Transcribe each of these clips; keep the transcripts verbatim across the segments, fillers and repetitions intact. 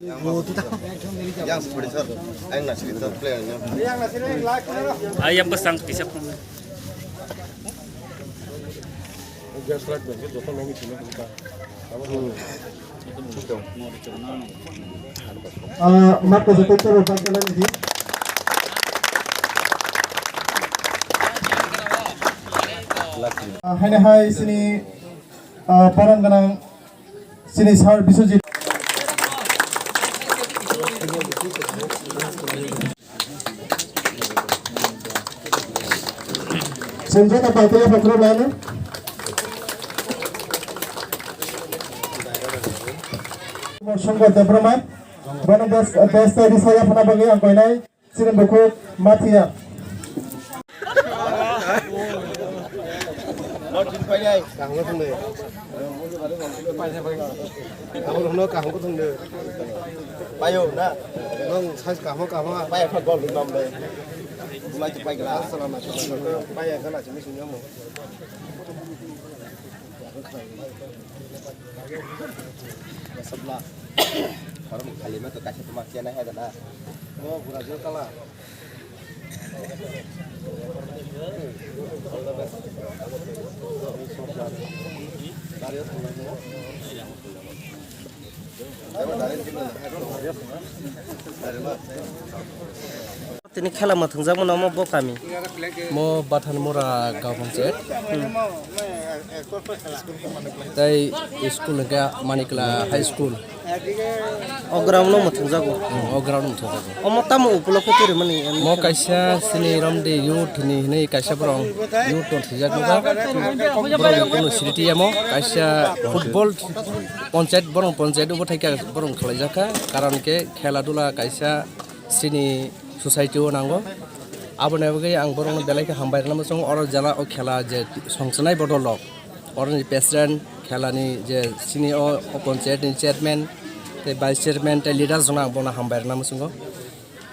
Yang sih, sir. Yang nasi kita play aja. Ayam pesang kisap. Ah, map ko jete tero pangkala ni di. Ah, haine hai sini, ah, parang ganang sini sir Biswajit. Senjata paitaya pakrok lana. Songko Debbarma, bono best, best tari saya phana bagwi ang koinai, sini bukhuk Mathiya. North East painai, kaham thangdi. Kaham no kaham ko thangdi. Payo na. Nong size kaham kaham. Payo pa gol dum dum dai. Bulai tu pai gla. Salam na. Payo kana chini sini mo. Sabla. Karon kali ma to kaisa to ma kena hai da na. Mo gura jo kala. Tini khela mwthangjakmano omo bo kami. Mo Bathanmura gaon panchayat. Tei school hwnkhe Manikla High School. O ground no mwthangjago. Hmm, o ground no mwthangjago. Omo tamo upolokhe twi rwmani? Mo kaisa sini romdi youth ni hinwi kaisa borok youth no thwijakgo. Borok ni kunu sriti yamo kaisa football panchayat, borok panchayat o bwthai kha borok khlaijakha, karon khe khela dula kaisa sini society o nango. Aboni bagwi ang borokno belai khe hambai rwna muchungo, oro jela o khela je songchanai bodol rok, oroni president, khelani je sini o, o panchayat ni chairman tei vice chairman tei leaders rokno ang bono hambai rwna muchungo.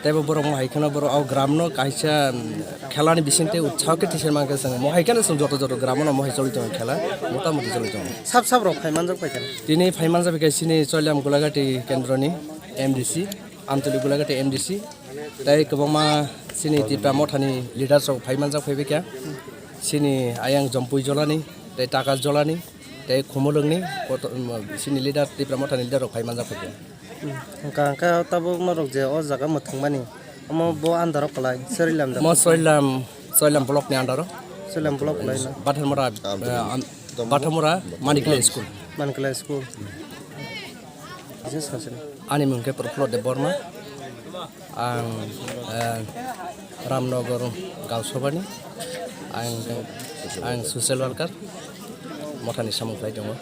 Tei bo borok mo hai kheno borok o gram no kaisa, um, khelani bising tei utsaho khe tisir mankhe chwng mo hai kheno chwng joto joto gram no mo hai choli tongo khela, motamoti choli tongo. Sab sab rok phai manjak pai kha. Tini phai manjak bai khe sini Choilam Gulagati kendroni M D C. Amtwlwi Gulagati M D C, tei kwbangma chini Tipra Mothani leaders rok phai manjak phaibai kha, chini ayang Jompui Jolani, tei Taka Jolani, tei Khumulwngni koto-, chini leader, Tipra Mothani leader rok phai manjak phai kha. Hmm. Hwnkha hwnkhe tabuk norok je o jaga mwthangmani, omo bo under o kwlai, Sorilam da? Mo Soilam, Soilam block ni under o. Soilam block kwlai no? Batharmura, eh, am-, Batharmura Manikla School. Manikla School. Kisa sasini. Ani mung khe Prafullo Debbarma. Ang, eh, Ramnagar Gaon Sabhani. Ang, ang social worker. Mothani samung khlai tongo.